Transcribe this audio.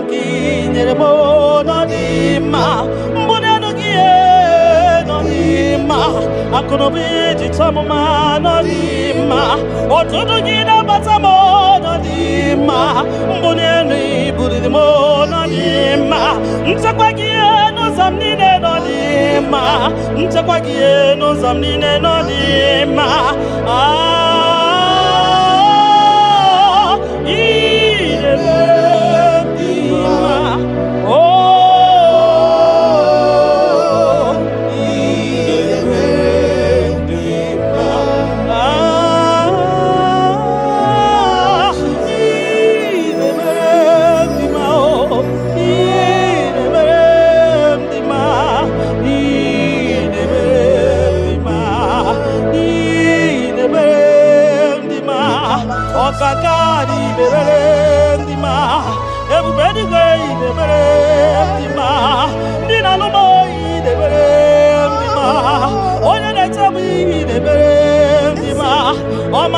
Nke i nyere m n'ọdị mma, mbuli elu gị n'ọdị mma, akụnụba iji chọọ m mma n'ọdị mma, ọtụtụ gị na-abata m n'ọdị mma, mbuli elu ibuliri m n'ọdị mma, nchekwa gị n'ụzọ m niile n'ọdị mma, nchekwa gị n'ụzọ m niile n'ọdị mma. Ah, ị na-eme m dị mma. Oh, ị na-eme m dị mma. Ah, ị na-eme m dị mma. Oh, ị na-eme m dị mma. Ị na-eme m dị mma. Ị na-eme m dị mma. Ọkaka dị mere m dị mma. Ebube eluigwe, ị na-emere m dị mma. Ndị na-alụ m, ị na-emere m dị mma. Onye na-eche m, ị na-emere m dị mma. Ọma.